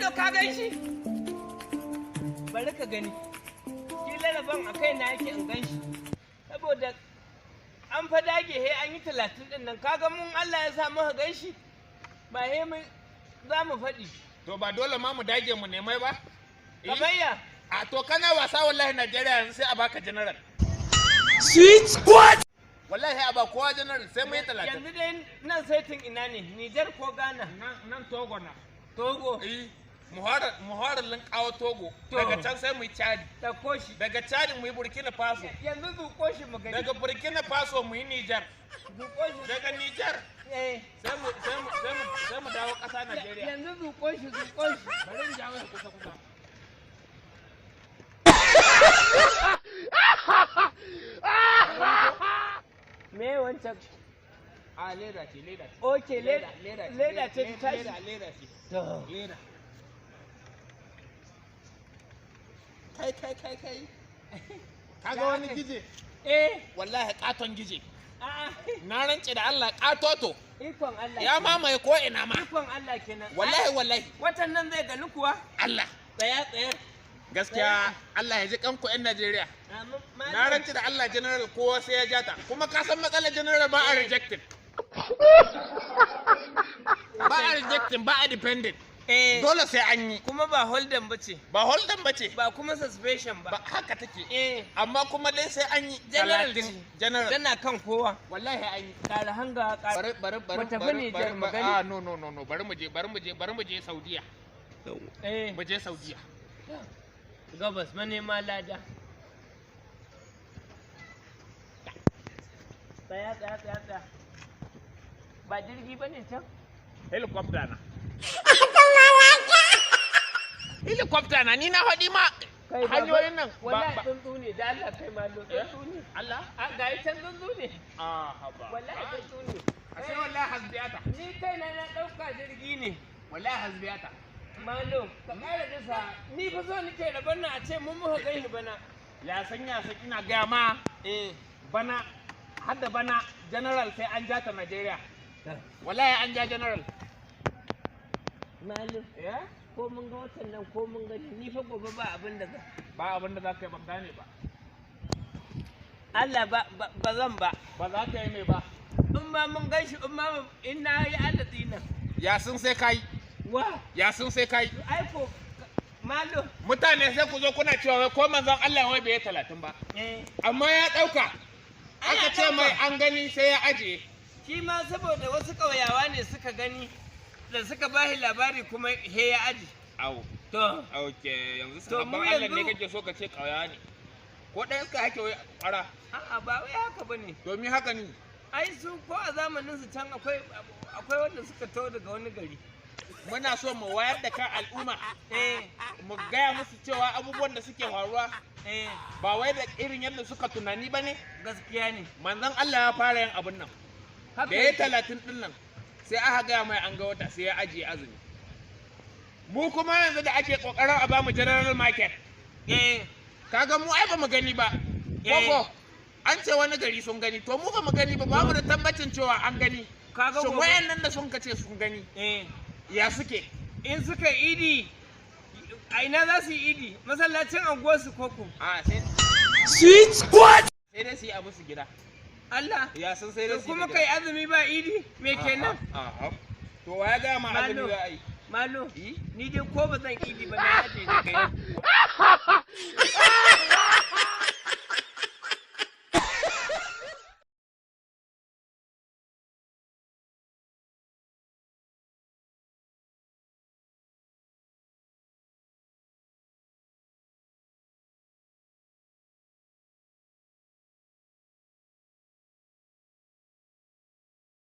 Malo, ka gan shi? Bari ka gani. Kila rabon a kai na yake in gan shi. Saboda an fa dage he an yi 30 ɗin nan, kaga mun Allah ya sa muka gan shi. Ba he mun za mu faɗi. To ba dole ma mu dage mu nemai ba? Eh? Kamar ya? A to kana wasa, wallahi Najeriya yanzu sai a baka general. Sweet squad! Wallahi a ba kowa general sai mu yi 30. Yanzu dai nan saitin ina ne? Nijar ko Ghana? Nan Togo na. Togo. Eh, mu fara linkawa Togo. To. Daga can sai mu yi Chad. Ɗauko shi. Daga Chad mu yi Burkina Faso. Yanzu zuƙo shi mu gani. Daga Burkina Faso mu yi Niger. Zuƙo shi. Daga Niger Eh. sai mu dawo ƙasa Najeriya. Yanzu zuƙo shi, zuƙo shi. Bari in jawo shi kusa kusa. Me wancan? A leda ce, leda ce. Okay, leda leda ce ta tashi. Leda, leda ce. To. Leda. Kai, kai, kai, kai. Kaga wani gije? Eh, Wallahi katon gije. a'a, Na rance da Allah katoto. ikon Allah. Ya Kenan. mamaye ko ina ma. Ikon Allah kenan. Wallahi, wallahi. Watan nan zai gani kuwa? Allah. Tsaya, tsaya. Gaskiya Allah ya ji kanku 'yan Najeriya. Amin. Na rance da Allah general kowa sai ya jata. Kuma ka san matsalar general, ba a rejected. Ba a rejecting, ba a dependent. Eh, Dole sai an yi. kuma ba holden ba ce, Ba holden ba ce. ba kuma suspension ba. Ba haka take. Eh, Amma kuma dai sai an yi. General 30 ce. General. Tana kan kowa. Wallahi an yi. Ƙara hanga, ƙara. Bari, bari, bari, Mu tafi bari, Nijar bari mu bari gani. Ah, no, no, no, no, bari mu je, bari mu je, bari mu je Saudiya. Eh, Mu je Saudiya. Gabas manema lada. Tsaya, tsaya, tsaya, tsaya. Ba jirgi ba ne can? Helicopter na. Helicopter na, ni na faɗi ma Kai ba- hanyoyin nan. Wallahi tsuntsu ne, da Allah kai malo, tsuntsu ne. Allah? A ga yi can, tsuntsu ne. Ah, haba. Wallahi tsuntsu ne. Ashe wallahi hasbiyata. Ni kaina na ɗauka jirgi ne. Wallahi hasbiyata. Malo, ka ƙara bisa. Ni fa so nake rabon nan a ce mun muka gani bana. Ya san, ya san, ina gaya ma Eh. bana hadda bana general sai an ja ta Najeriya. Wallahi an ja general. Malo, Eh? ko mun ga watan nan ko mun gani, ni fa gobe ba abin da za. Ba abin da za ka yi, ban gane ba. Allah, ba zan ba. Ba za ka yi mai ba. In ma mun gan shi, in ma in na yi Allah nan. Ya sun sai kai. Wa, Ya sun sai kai. ai ko Malo. Mutane sai ku zo kuna cewa wai ko manzon Allah wai bai yi 30 ba. Eh. Amma ya ɗauka. Aka ce mai an gani sai ya ajiye. Shi ma saboda wasu ƙauyawa ne suka gani da suka bashi labari kuma he ya aji. Au. To, Ok, yanzu To, mu sahabban Allah ne yanzu- kake so ka ce ƙauya ne. Ko ɗan iska hake wai ƙwara. A'a, ba wai haka bane. Domin haka ne. Ai su ko a zamanin su can akwai wanda suka taho daga wani gari. Muna so mu wayar da kan al'umma. Eh, Mu gaya musu cewa abubuwan da suke faruwa eh, ba wai da irin yadda suka tunani ba ne. Gaskiya ne. Manzon Allah ya fara yin abun nan. Haka Da ya yake. 30 ɗin nan sai aka gaya mai an ga wata, sai ya ajiye azumi. Mu kuma yanzu da ake kokarin a bamu general market. Eh, Kaga mu ai ba mu gani ba. Eh. Koko an ce wani gari sun gani, to mu ba mu gani ba, ba mu da tabbacin cewa an gani. Kaga Shin gobe. wayannan da sun kace sun gani Eh, ya suke? In suka yi idi, a ina za su yi idi? Masallacin anguwarsu koko? A sai Sweet squad! sai dai su yi abu su gida. Allah. Ya sun sai dai To su yi kuma da kai gida. azumi ba idi, me kenan? Aha. To wa ya gaya ma azumi Malo. za a yi? Malo, Yi? ni dai ko ba zan idi ba, na aje da kai.